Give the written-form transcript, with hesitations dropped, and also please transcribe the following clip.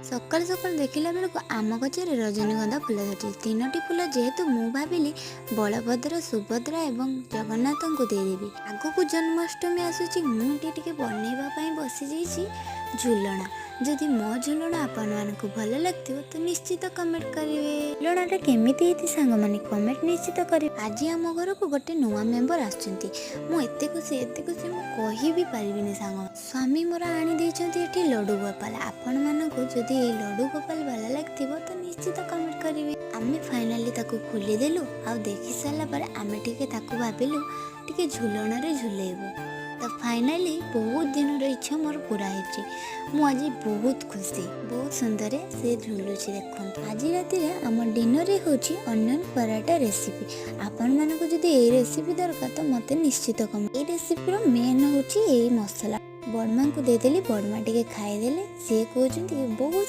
ସକାଳୁ ସକାଳୁ ଦେଖିଲା ବେଳକୁ ଆମ ଗଛରେ ରଜନୀଗନ୍ଧା ଫୁଲ ଧରିଛି, ତିନୋଟି ଫୁଲ। ଯେହେତୁ ମୁଁ ଭାବିଲି ବଳଭଦ୍ର, ସୁଭଦ୍ରା ଏବଂ ଜଗନ୍ନାଥଙ୍କୁ ଦେଇଦେବି। ଆଗକୁ ଜନ୍ମାଷ୍ଟମୀ ଆସୁଛି। ମୁଁ ଟିକେ ଟିକେ ବନେଇବା ପାଇଁ ବସିଯାଇଛି ଝୁଲଣା। ଯଦି ମୋ ଝୁଲଣା ଆପଣମାନଙ୍କୁ ଭଲ ଲାଗିଥିବ, ତ ନିଶ୍ଚିତ କମେଣ୍ଟ କରିବେ। ଝୁଲଣାଟା କେମିତି ହେଇଛି ସାଙ୍ଗମାନେ, କମେଣ୍ଟ ନିଶ୍ଚିତ କରିବେ। ଆଜି ଆମ ଘରକୁ ଗୋଟେ ନୂଆ ମେମ୍ବର ଆସୁଛନ୍ତି। ମୁଁ ଏତେ ଖୁସି, ଏତେ ଖୁସି, ମୁଁ କହି ବି ପାରିବିନି ସାଙ୍ଗ। ସ୍ୱାମୀ ମୋର ଆଣି ଦେଇଛନ୍ତି ଏଠି ଲଡ଼ୁ ଗୋପାଳ। ଆପଣମାନଙ୍କୁ ଯଦି ଏଇ ଲଡ଼ୁ ଗୋପାଳ ଭଲ ଲାଗିଥିବ, ତ ନିଶ୍ଚିତ କମେଣ୍ଟ କରିବେ। ଆମେ ଫାଇନାଲି ତାକୁ ଖୋଲିଦେଲୁ ଆଉ ଦେଖି ସାରିଲା ପରେ ଆମେ ଟିକେ ତାକୁ ଭାବିଲୁ ଟିକେ ଝୁଲଣାରେ ଝୁଲେଇବୁ। ତ ଫାଇନାଲି ବହୁତ ଦିନର ଇଚ୍ଛା ମୋର ପୁରା ହେଇଛି। ମୁଁ ଆଜି ବହୁତ ଖୁସି। ବହୁତ ସୁନ୍ଦର ସେ ଝୁଲୁଛି, ଦେଖନ୍ତୁ। ଆଜି ରାତିରେ ଆମ ଡିନରରେ ହେଉଛି ଅନିଅନ୍ ପରାଠା ରେସିପି। ଆପଣମାନଙ୍କୁ ଯଦି ଏଇ ରେସିପି ଦରକାର, ତ ମୋତେ ନିଶ୍ଚିତ କମେଣ୍ଟ। ଏଇ ରେସିପିର ମେନ୍ ହେଉଛି ଏଇ ମସଲା। ବଡ଼ମାଙ୍କୁ ଦେଇଦେଲି, ବଡ଼ମା ଟିକେ ଖାଇଦେଲେ। ସିଏ କହୁଛନ୍ତି କି ବହୁତ